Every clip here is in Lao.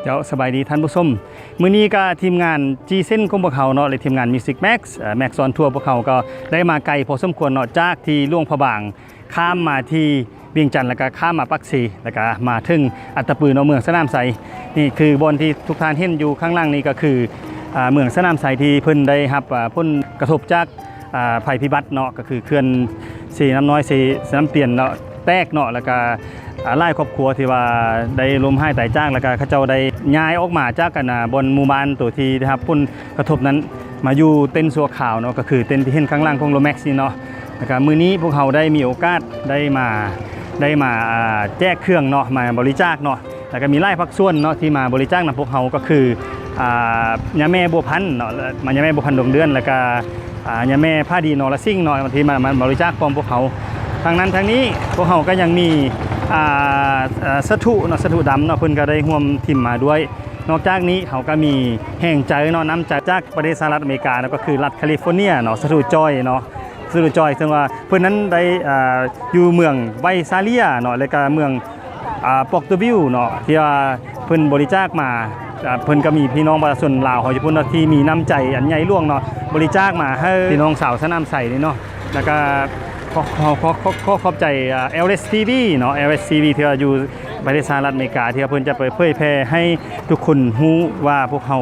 ເຈົ້າ ສະບາຍດີທ່ານຜູ້ຊົມ. ມື້ນີ້ກໍທີມງານຈີເຊັນຂອງພວກເຮົາເນາະ ແລະ ທີມງານ Music Max ເອີ Max on Tour ພວກເຮົາກໍໄດ້ມາໄກພໍສົມຄວນເນາະ ຈາກທີ່ຫຼວງພະບາງ ຂ້າມມາທີ່ວຽງຈັນ ແລ້ວກໍຂ້າມມາປາກເຊ ແລ້ວກໍມາເຖິງອັດຕະປືເນາະ ເມືອງສະໜາມໄຊ. ນີ້ຄືບ່ອນທີ່ທຸກທ່ານເຫັນຢູ່ຂ້າງຫຼັງນີ້ກໍຄື ອ່າ ເມືອງສະໜາມໄຊ ທີ່ເພິ່ນໄດ້ຮັບ ອ່າ ຜົນກະທົບຈາກ ອ່າ ໄພພິບັດເນາະ ກໍຄືເຂື່ອນເຊນ້ຳນ້ອຍ ເຊ ເຊນ້ຳຕຽນເນາະ ແຕກເນາະ ແລ້ວກະ ອ່າ ຫຼາຍຄອບຄົວທີ່ວ່າໄດ້ລົ້ມຫາຍຕາຍຈາກ ແລ້ວກະເຂົາເຈົ້າໄດ້ຍ້າຍອອກມາຈາກ ອັນ ອ່າ ບ່ອນໝູ່ບ້ານໂຕທີ່ໄດ້ຮັບຜົນກະທົບນັ້ນ ມາຢູ່ເຕັນຊົ່ວຄາວເນາະ ກໍຄືເຕັນທີ່ເຫັນຂ້າງຫຼັງຂອງໂລແມັກນີ້ເນາະ. ແລ້ວກະມື້ນີ້ພວກເຮົາໄດ້ມີໂອກາດໄດ້ມາ ໄດ້ມາ ອ່າ ແຈກເຄື່ອງເນາະ ມາບໍລິຈາກເນາະ. ແລ້ວກໍມີຫຼາຍພາກສ່ວນເນາະ ທີ່ມາບໍລິຈາກນຳພວກເຮົາ ກໍຄື ອ່າ ຍາແມ່ບົວພັນເນາະ ມາ ຍາແມ່ບົວພັນດວງເດືອນ ແລ້ວກໍ ອ່າ ຍາແມ່ພາດີ ນໍລະສິງເນາະ ທີ່ມາ ມາບໍລິຈາກພ້ອມພວກເຮົາ. ທາງນັ້ນທາງນີ້ ພວກເຮົາກໍຍັງມີ ອ່າ ເອີ ສາທຸເນາະ ສາທຸດຳເນາະ ເພິ່ນກໍໄດ້ຮ່ວມທີມມາດ້ວຍ. ນອກຈາກນີ້ ເຮົາກໍມີແຮງໃຈເນາະ ນ້ຳໃຈຈາກປະເທດສະຫະລັດອາເມລິກາເນາະ ກໍຄືລັດຄາລິຟໍເນຍເນາະ ສາທຸຈອຍເນາະ ສາທຸຈອຍ ເຊິ່ງວ່າເພິ່ນນັ້ນໄດ້ ອ່າ ຢູ່ເມືອງໄວຊາເລຍເນາະ ແລ້ວກໍເມືອງ ອ່າ ປອກເຕີວິວເນາະ ທີ່ວ່າເພິ່ນບໍລິຈາກມາ ອ່າ ເພິ່ນກໍມີພີ່ນ້ອງປະຊາຊົນລາວເຮົາຢູ່ພຸ້ນເນາະ ທີ່ມີນ້ຳໃຈອັນໃຫຍ່ຫຼວງເນາະ ບໍລິຈາກມາໃຫ້ພີ່ນ້ອງຊາວສະໜາມໄຊນີ້ເນາະ. ແລ້ວກໍຂໍ ຂໍ ຂໍ ຂໍ ຂໍຂອບໃຈ ອ່າ ແອລເອສທີວີເນາະ ແອລເອສທີວີ ທີ່ວ່າຢູ່ປະເທດສະຫະລັດອາເມລິກາ ທີ່ວ່າເພິ່ນຈະໄປເຜີຍແຜ່ໃຫ້ທຸກຄົນຮູ້ວ່າພວກເຮົາ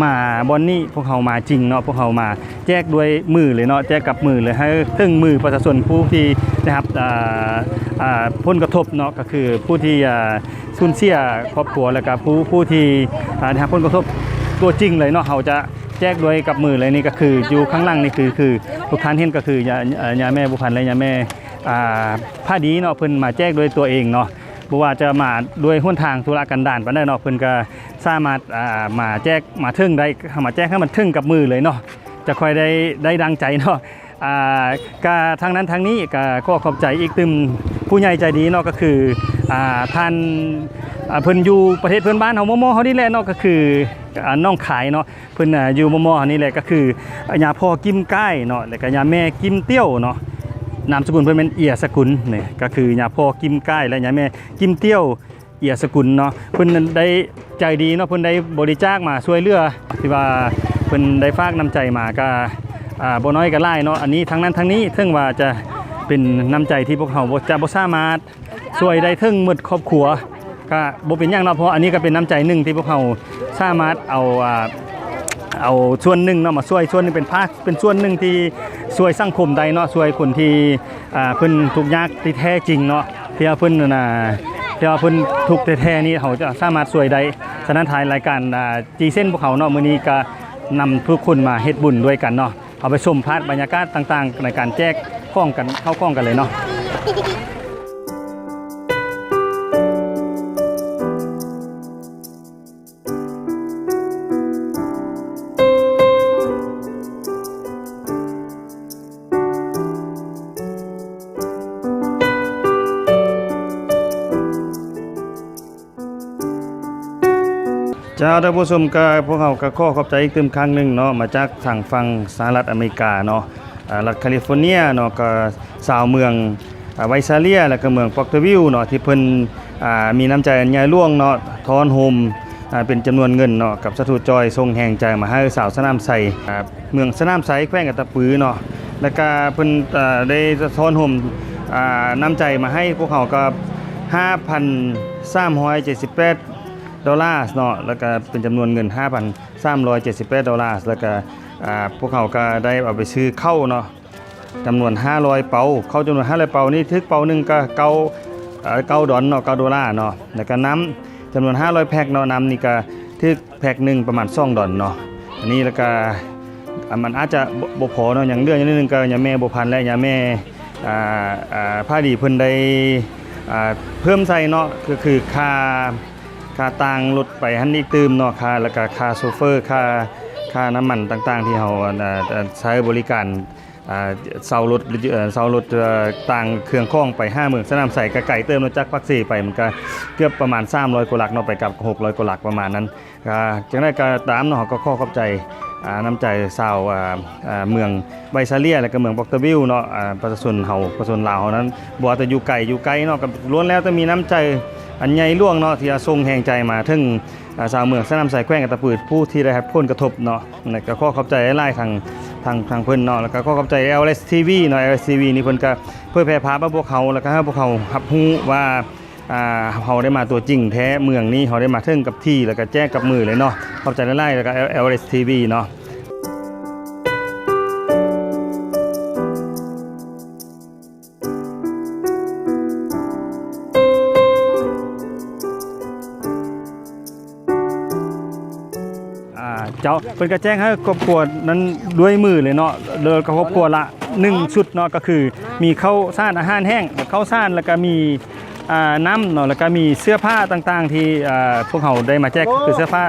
ມາບ່ອນນີ້ ພວກເຮົາມາຈິງເນາະ ພວກເຮົາມາແຈກດ້ວຍມືເລີຍເນາະ ແຈກກັບມືເລີຍ ໃຫ້ເຖິງມືປະຊາຊົນຜູ້ທີ່ໄດ້ຮັບ ອ່າ ອ່າ ຜົນກະທົບເນາະ ກໍຄືຜູ້ທີ່ ອ່າ ສູນເສຍຄອບຄົວ ແລ້ວກໍຜູ້ ຜູ້ທີ່ ອ່າ ໄດ້ຮັບຜົນກະທົບຕົວຈິງເລີຍເນາະ ເຮົາຈະແຈກດ້ວຍກັບມືເລີຍ. ນີ້ກໍຄືຢູ່ຂ້າງຫຼັງນີ້ ຄື ຄືທຸກທ່ານເຫັນ ກໍຄືຍາ ເອີ ຍາແມ່ບົວພັນ ແລະ ຍາແມ່ ອ່າ ພາດີເນາະ ເພິ່ນມາແຈກດ້ວຍຕົວເອງເນາະ ບໍ່ວ່າຈະມາດ້ວຍຫົນທາງທຸລະກັນດານປານໃດເນາະ ເພິ່ນກໍ ສາມາດ ອ່າ ມາແຈກມາເຖິງໄດ້ ມາແຈກໃຫ້ມັນເຖິງກັບມືເລີຍເນາະ ຈະຄ່ອຍໄດ້ ໄດ້ດັ່ງໃຈເນາະ. ອ່າ ກະທາງນັ້ນທາງນີ້ກະຂໍຂອບໃຈອີກຕື່ມ ຜູ້ໃຫຍ່ໃຈດີເນາະ ກໍຄື ອ່າ ທ່ານ ອ່າ ເພິ່ນຢູ່ປະເທດເພື່ອນບ້ານເຮົາ ມໍ່ໆ ເຮົານີ້ແຫຼະເນາະ ກໍຄື ອ່າ ໜອງຄາຍເນາະ ເພິ່ນ ອ່າ ຢູ່ມໍ່ໆ ເຮົານີ້ແຫຼະ ກໍຄື ຍາພໍ່ກິມກ້າຍເນາະ ແລ້ວກະຍາແມ່ກິມຕ້ຽວເນາະ ນາມສະກຸນເພິ່ນແມ່ນເອຍສະກຸນ ນີ້ກໍຄືຍາພໍ່ກິມກ້າຍ ແລະ ຍາແມ່ກິມຕ້ຽວ ເອຍສະກຸນເນາະ ເພິ່ນໄດ້ໃຈດີເນາະ ເພິ່ນໄດ້ບໍລິຈາກມາຊ່ວຍເຫຼືອ ທີ່ວ່າເພິ່ນໄດ້ຝາກນ້ຳໃຈມາກະ ອ່າ ບໍ່ນ້ອຍກະຫຼາຍເນາະ. ອັນນີ້ທັງນັ້ນທັງນີ້ ເຖິງວ່າຈະເປັນນ້ຳໃຈທີ່ພວກເຮົາບໍ່ ຈະບໍ່ສາມາດຊ່ວຍໄດ້ເຖິງໝົດຄອບຄົວ ກະບໍ່ເປັນຫຍັງເນາະ ເພາະອັນນີ້ກະເປັນນ້ຳໃຈໜຶ່ງທີ່ພວກເຮົາສາມາດເອົາ ອ່າ ເອົາສ່ວນໜຶ່ງເນາະ ມາຊ່ວຍສ່ວນໜຶ່ງ ເປັນພາກ ເປັນສ່ວນໜຶ່ງທີ່ຊ່ວຍສັງຄົມໄດ້ເນາະ ຊ່ວຍຄົນທີ່ ອ່າ ເພິ່ນທຸກຍາກທີ່ແທ້ຈິງເນາະ ທີ່ວ່າເພິ່ນ ອັນນ່າ ທີ່ວ່າເພິ່ນທຸກແທ້ໆນີ້ ເຮົາຈະສາມາດຊ່ວຍໄດ້. ສະນັ້ນ ທ້າຍລາຍການ ອ່າ ຈີເຊັນພວກເຮົາເນາະ ມື້ນີ້ກະນຳທຸກຄົນມາເຮັດບຸນດ້ວຍກັນເນາະ. ເຮົາໄປຊົມພາບບັນຍາກາດຕ່າງໆ ໃນການແຈກຂອງກັນ ເຂົ້າຂອງກັນເລີຍເນາະ. ເຈົ້າ ທ່ານຜູ້ຊົມ ກະພວກເຮົາກະຂໍຂອບໃຈອີກຕື່ມຄັ້ງໜຶ່ງເນາະ ມາຈາກທາງຝັ່ງສະຫະລັດອາເມລິກາເນາະ ອ່າ ລັດຄາລິຟໍເນຍເນາະ ກະຊາວເມືອງ ອ່າ ໄວຊາເລຍ ແລະກະເມືອງປອກເຕີວິວເນາະ ທີ່ເພິ່ນ ອ່າ ມີນ້ຳໃຈອັນໃຫຍ່ຫຼວງເນາະ ທ້ອນໂຮມ ອ່າ ເປັນຈຳນວນເງິນເນາະ ກັບສາທຸຈອຍ ສົ່ງແຮງໃຈມາໃຫ້ຊາວສະໜາມໄຊ ອ່າ ເມືອງສະໜາມໄຊ ແຂວງອັດຕະປືເນາະ ແລະກະເພິ່ນ ອ່າ ໄດ້ທ້ອນໂຮມ ອ່າ ນ້ຳໃຈມາໃຫ້ພວກເຮົາກະ ຫ້າພັນສາມຮ້ອຍເຈັດສິບແປດ ໂດລາເນາະ ແລະກະເປັນຈຳນວນເງິນ ຫ້າພັນສາມຮ້ອຍເຈັດສິບແປດ ໂດລາ ແລະກະ ອ່າ ພວກເຮົາກະໄດ້ເອົາໄປຊື້ເຂົ້າເນາະ ຈຳນວນຫ້າຮ້ອຍເປົາ ເຂົ້າຈຳນວນຫ້າຮ້ອຍເປົານີ້ ຖືກເປົາໜຶ່ງກະເກົ້າ ເອີ ເກົ້າດອນເນາະ ເກົ້າໂດລາເນາະ ແລະກະນ້ຳຈຳນວນຫ້າຮ້ອຍແພັກເນາະ ນ້ຳນີ້ກະຖືກແພັກໜຶ່ງປະມານສອງດອນເນາະ. ອັນນີ້ແລ້ວກະ ອ່າ ມັນອາດຈະບໍ່ ບໍ່ພໍເນາະ ຍັງເຫຼືອຢູ່ໜ້ອຍໜຶ່ງ ກະຍາແມ່ບົວພັນ ແລະຍາແມ່ ອ່າ ອ່າ ພາດີ ເພິ່ນໄດ້ ອ່າ ເພີ່ມໃສ່ເນາະ ກະຄືຄ່າ ຄ່າຕ່າງລົດໄປຫັ້ນອີກຕື່ມເນາະ ຄ່າ ແລ້ວກະຄ່າໂຊເຟີ ຄ່າ ຄ່ານ້ຳມັນຕ່າງໆ ທີ່ເຮົາ ອ່າ ໃຊ້ບໍລິການ ອ່າ ເຊົ່າລົດ ເຊົ່າລົດ ຕ່າງເຄື່ອງຂອງໄປຫາເມືອງສະໜາມໄຊ ກະໄກເຕີບເນາະ ຈາກປາກເຊໄປ ມັນກະເກືອບປະມານສາມຮ້ອຍກວ່າຫຼັກເນາະ ໄປກັບຫົກຮ້ອຍກວ່າຫຼັກປະມານນັ້ນ. ກະຈັ່ງໃດກະຕາມເນາະ ເຮົາກະຂໍຂອບໃຈ ອ່າ ນ້ຳໃຈຊາວ ອ່າ ອ່າ ເມືອງໄວຊາເລຍ ແລະກະເມືອງປອກເຕີວິວເນາະ ອ່າ ປະຊາຊົນເຮົາ ປະຊາຊົນລາວເຮົານັ້ນ ບໍ່ວ່າແຕ່ຢູ່ໄກ ຢູ່ໃກ້ເນາະ ກະລ້ວນແລ້ວແຕ່ມີນ້ຳໃຈ ອັນໃຫຍ່ຫຼວງເນາະ ທີ່ວ່າສົ່ງແຮງໃຈມາເຖິງ ອ່າ ຊາວເມືອງສະໜາມໄຊ ແຂວງອັດຕະປື ຜູ້ທີ່ໄດ້ຮັບຜົນກະທົບເນາະ. ແລ້ວກໍຂໍຂອບໃຈຫຼາຍໆ ທາງ ທາງ ທາງເພິ່ນເນາະ. ແລ້ວກໍຂໍຂອບໃຈ ແອລເອສ ທີວີເນາະ. ແອລເອສ ທີວີນີ້ເພິ່ນກໍເຜີຍແຜ່ພາບໃຫ້ພວກເຮົາ ແລ້ວກໍໃຫ້ພວກເຮົາຮັບຮູ້ວ່າ ອ່າ ເຮົາໄດ້ມາຕົວຈິງແທ້ ເມືອງນີ້ເຮົາໄດ້ມາເຖິງກັບທີ່ ແລ້ວກໍແຈກກັບມືເລີຍເນາະ. ຂອບໃຈຫຼາຍໆ ແລ້ວກໍ ແອລເອສ ທີວີເນາະ. ອ່າ ເຈົ້າ ເພິ່ນກໍແຈກໃຫ້ຄອບຄົວນັ້ນດ້ວຍມືເລີຍເນາະ. ໂດຍຄອບຄົວລະໜຶ່ງຊຸດເນາະ ກໍຄືມີເຂົ້າສານອາຫານແຫ້ງ ເຂົ້າສານ ແລ້ວກໍມີ ອ່າ ນ້ຳເນາະ ແລ້ວກໍມີເສື້ອຜ້າຕ່າງໆ ທີ່ ອ່າ ພວກເຮົາໄດ້ມາແຈກ ຄືເສື້ອຜ້າ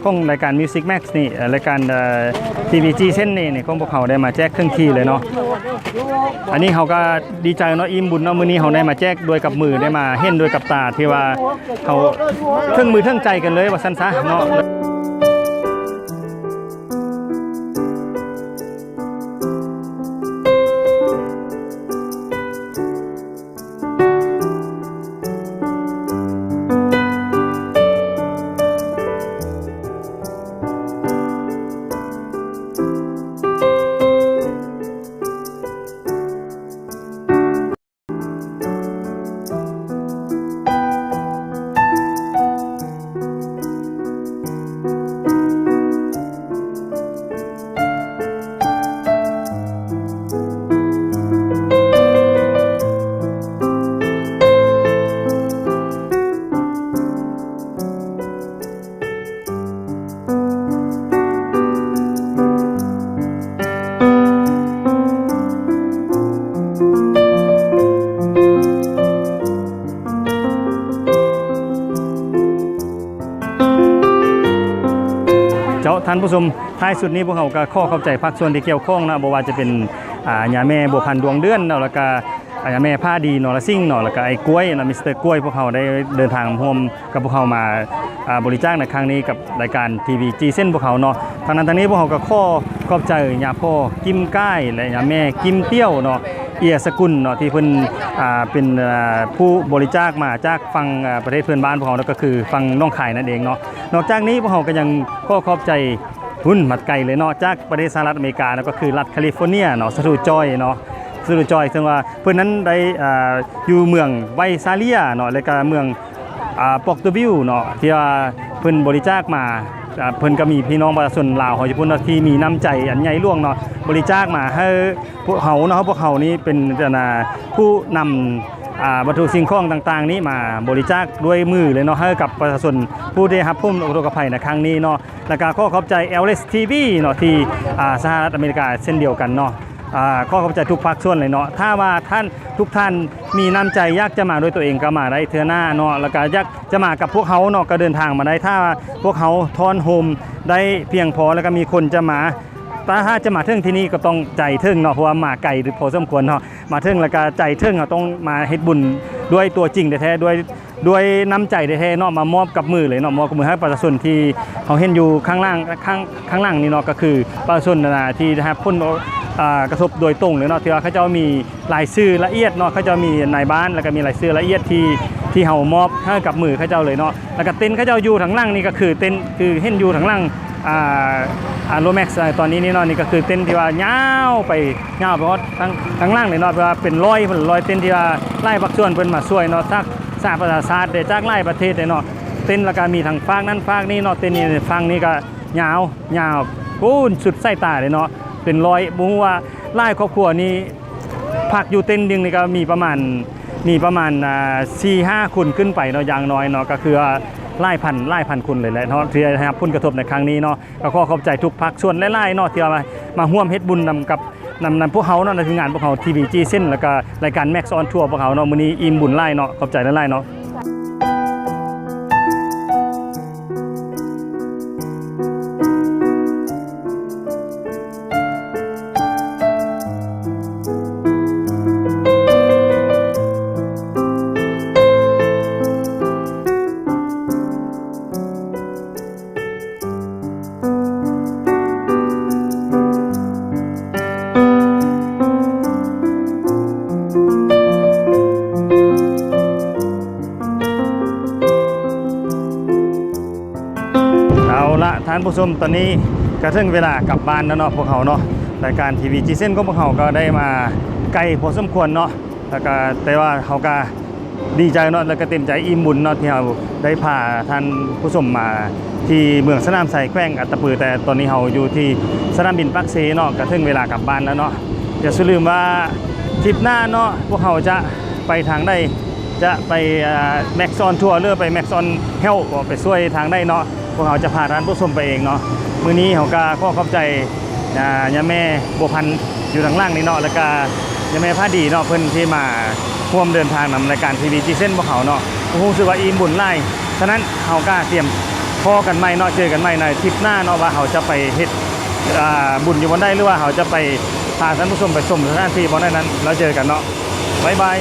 ຂອງລາຍການ Music Max ນີ້ ເອີ ລາຍການ ເອີ ທີວີຈີ Sense ນີ້ ນີ້ຂອງພວກເຮົາໄດ້ມາແຈກເຖິງທີ່ເລີຍເນາະ. ອັນນີ້ເຮົາກໍດີໃຈເນາະ ອີ່ມບຸນເນາະ ມື້ນີ້ເຮົາໄດ້ມາແຈກດ້ວຍກັບມື ໄດ້ມາເຫັນດ້ວຍກັບຕາ ທີ່ວ່າເຮົາເຖິງມືເຖິງໃຈກັນເລີຍ ວ່າຊັ້ນຊະເນາະ. ເຈົ້າ ທ່ານຜູ້ຊົມ, ທ້າຍສຸດນີ້ພວກເຮົາກໍຂໍຂອບໃຈພາກສ່ວນທີ່ກ່ຽວຂ້ອງນະ, ບໍ່ວ່າຈະເປັນ ອ່າ ຍາແມ່ບົວພັນ ດວງເດືອນເນາະ, ແລ້ວກໍ ຍາແມ່ຜາດີ ນໍລະສິງເນາະ, ແລ້ວກໍອ້າຍກ້ວຍເນາະ, ມິສເຕີກ້ວຍ, ພວກເຮົາໄດ້ເດີນທາງຮ່ວມກັບພວກເຮົາມາ ອ່າ ບໍລິຈາກໃນຄັ້ງນີ້ກັບລາຍການ ທີວີຈີ Sense ພວກເຮົາເນາະ. ທາງນັ້ນທາງນີ້ພວກເຮົາກໍຂໍຂອບໃຈຍາພໍ່ກິມກ້າຍ ແລະ ຍາແມ່ກິມຕ້ຽວເນາະ, ເອຍສະກຸນເນາະ ທີ່ເພິ່ນ ອ່າ ເປັນ ອ່າ ຜູ້ບໍລິຈາກມາຈາກຝັ່ງ ອ່າ ປະເທດເພື່ອນບ້ານພວກເຮົາເນາະ, ກໍຄືຝັ່ງໜອງຄາຍນັ້ນເອງເນາະ. ນອກຈາກນີ້ພວກເຮົາກໍຍັງຂໍຂອບໃຈ ພຸ້ນ ມັດໄກເລີຍເນາະ, ຈາກປະເທດສະຫະລັດອາເມລິກາເນາະ, ກໍຄືລັດຄາລິຟໍເນຍເນາະ, ສະຖູຈ້ອຍເນາະ, ສະຖູຈ້ອຍ ເຊິ່ງວ່າເພິ່ນນັ້ນໄດ້ ອ່າ ຢູ່ເມືອງໄວຊາເລຍເນາະ ແລະກະເມືອງ ອ່າ ປອກເຕີວິວເນາະ ທີ່ວ່າເພິ່ນບໍລິຈາກມາ, ອ່າ ເພິ່ນກໍມີພີ່ນ້ອງປະຊາຊົນລາວເຮົາຢູ່ພຸ້ນເນາະ ທີ່ມີນ້ຳໃຈອັນໃຫຍ່ຫຼວງເນາະ, ບໍລິຈາກມາໃຫ້ພວກເຮົາເນາະ, ພວກເຮົານີ້ເປັນ ອ່າ ຜູ້ນຳ ອ່າ ວັດຖຸສິ່ງຂອງຕ່າງໆນີ້ມາບໍລິຈາກດ້ວຍມືເລີຍເນາະ ໃຫ້ກັບປະຊາຊົນຜູ້ໄດ້ຮັບຜົນອຸທົກກະໄພໃນຄັ້ງນີ້ເນາະ. ແລ້ວກໍຂໍຂອບໃຈ ແອລເອສ ທີ ວີ ເນາະ ທີ່ ອ່າ ສະຫະລັດອາເມລິກາເຊັ່ນດຽວກັນເນາະ. ອ່າ ຂໍຂອບໃຈທຸກພາກສ່ວນເລີຍເນາະ. ຖ້າວ່າທ່ານ ທຸກທ່ານມີນ້ຳໃຈຢາກຈະມາດ້ວຍຕົວເອງກໍມາໄດ້ເທື່ອໜ້າເນາະ, ແລ້ວກໍຢາກຈະມາກັບພວກເຮົາເນາະ ກໍເດີນທາງມາໄດ້. ຖ້າວ່າພວກເຮົາທ້ອນໂຮມໄດ້ພຽງພໍ ແລ້ວກໍມີຄົນຈະມາ, ຖ້າ ຖ້າຈະມາເຖິງທີ່ນີ້ກໍຕ້ອງໃຈເຖິງເນາະ, ເພາະວ່າມາໄກພໍສົມຄວນເນາະ. ມາເຖິງແລ້ວກໍໃຈເຖິງ, ເຮົາຕ້ອງມາເຮັດບຸນດ້ວຍຕົວຈິງແທ້ໆ ດ້ວຍ ດ້ວຍນ້ຳໃຈແທ້ໆເນາະ, ມາມອບກັບມືເລີຍເນາະ, ມອບກັບມືໃຫ້ປະຊາຊົນທີ່ເຮົາເຫັນຢູ່ຂ້າງຫຼັງ ຂ້າງ ຂ້າງຫຼັງນີ້ເນາະ, ກໍຄືປະຊາຊົນ ອ່າ ທີ່ໄດ້ຮັບຜົນ ອ່າ ກະທົບໂດຍຕົງເລີຍເນາະ, ທີ່ວ່າເຂົາເຈົ້າມີລາຍຊື່ລະອຽດເນາະ, ເຂົາເຈົ້າມີນາຍບ້ານ ແລ້ວກໍມີລາຍຊື່ລະອຽດທີ່ ທີ່ເຮົາມອບໃຫ້ກັບມືເຂົາເຈົ້າເລີຍເນາະ. ແລ້ວກໍເຕັນເຂົາເຈົ້າຢູ່ທາງຫຼັງນີ້ ກໍຄືເຕັນ ຄືເຫັນຢູ່ທາງຫຼັງ ອ່າ ອ່າ ໂຣແມັກ ຕອນນີ້ນີ້ເນາະ, ນີ້ກໍຄືເຕັນທີ່ວ່າຍາວໄປ ຍາວໄປຮອດທາງ ທາງຫຼັງເລີຍເນາະ, ແປວ່າເປັນຮ້ອຍພຸ້ນ ຮ້ອຍເຕັນ ທີ່ວ່າຫຼາຍພາກສ່ວນເພິ່ນມາຊ່ວຍເນາະ, ຈາກສະຫະປະຊາຊາດເດ້ ຈາກຫຼາຍປະເທດເດ້ເນາະ. ເຕັນ ແລ້ວກໍມີທັງຟາກນັ້ນຟາກນີ້ເນາະ, ເຕັນນີ້ຝັ່ງນີ້ກໍຍາວ ຍາວພຸ້ນສຸດສາຍຕາເດ້ເນາະ, ເປັນຮ້ອຍ ບໍ່ຮູ້ວ່າຫຼາຍຄອບຄົວນີ້ພັກຢູ່ເຕັນໜຶ່ງນີ້ກໍມີປະມານ ມີປະມານ ອ່າ ສີ່ຫ້າຄົນຂຶ້ນໄປເນາະ ຢ່າງໜ້ອຍເນາະ, ກໍຄືວ່າຫຼາຍພັນ ຫຼາຍພັນຄົນເລີຍແຫຼະເນາະ ທີ່ໄດ້ຮັບຜົນກະທົບໃນຄັ້ງນີ້ເນາະ. ກໍຂໍຂອບໃຈທຸກພາກສ່ວນຫຼາຍໆເນາະ ທີ່ວ່າມາ ມາຮ່ວມເຮັດບຸນນຳກັບ ນຳ ນຳພວກເຮົາເນາະ, ໃນທີມງານພວກເຮົາ ທີວີຈີ Sense ແລ້ວກະລາຍການ Max on Tour ພວກເຮົາເນາະ, ມື້ນີ້ອີ່ມບຸນຫຼາຍເນາະ, ຂອບໃຈຫຼາຍໆເນາະ. ເອົາລະທ່ານຜູ້ຊົມ, ຕອນນີ້ກະເຖິງເວລາກັບບ້ານແລ້ວເນາະ ພວກເຮົາເນາະ. ລາຍການທີວີຈີເຊັນຂອງພວກເຮົາກໍໄດ້ມາໄກພໍສົມຄວນເນາະ ແລ້ວກະ ແຕ່ວ່າເຮົາກະດີໃຈເນາະ ແລ້ວກະເຕັມໃຈອີ່ມບຸນເນາະ ທີ່ເຮົາໄດ້ພາທ່ານຜູ້ຊົມມາທີ່ເມືອງສະໜາມໄຊ ແຂວງອັດຕະປື. ແຕ່ຕອນນີ້ເຮົາຢູ່ທີ່ສະໜາມບິນປາກເຊເນາະ ກະເຖິງເວລາກັບບ້ານແລ້ວເນາະ. ຢ່າສູ່ລືມວ່າທຣິບໜ້າເນາະ ພວກເຮົາຈະໄປທາງໃດ ຈະໄປ ອ່າ Max on Tour ຫຼືໄປ Max on Health ບໍ່ ໄປຊ່ວຍທາງໃດເນາະ ພວກເຮົາຈະພາທ່ານຜູ້ຊົມໄປເອງເນາະ. ມື້ນີ້ເຮົາກະຂໍຂອບໃຈ ອ່າ ຍາແມ່ບົວພັນຢູ່ທາງຫຼັງນີ້ເນາະ ແລ້ວກະຍາແມ່ພາດີເນາະ ເພິ່ນທີ່ມາຮ່ວມເດີນທາງນຳລາຍການທີວີຈີເຊັນພວກເຮົາເນາະ. ຮູ້ສຶກວ່າອີ່ມບຸນຫຼາຍ. ສະນັ້ນເຮົາກະຕຽມພໍ້ກັນໃໝ່ເນາະ ເຈີກັນໃໝ່ໃນທຣິບໜ້າເນາະ ວ່າເຮົາຈະໄປເຮັດ ອ່າ ບຸນຢູ່ບ່ອນໃດ ຫຼືວ່າເຮົາຈະໄປພາທ່ານຜູ້ຊົມໄປຊົມສະຖານທີ່ບ່ອນໃດນັ້ນ ແລ້ວເຈີກັນເນາະ. ບາຍບາຍ.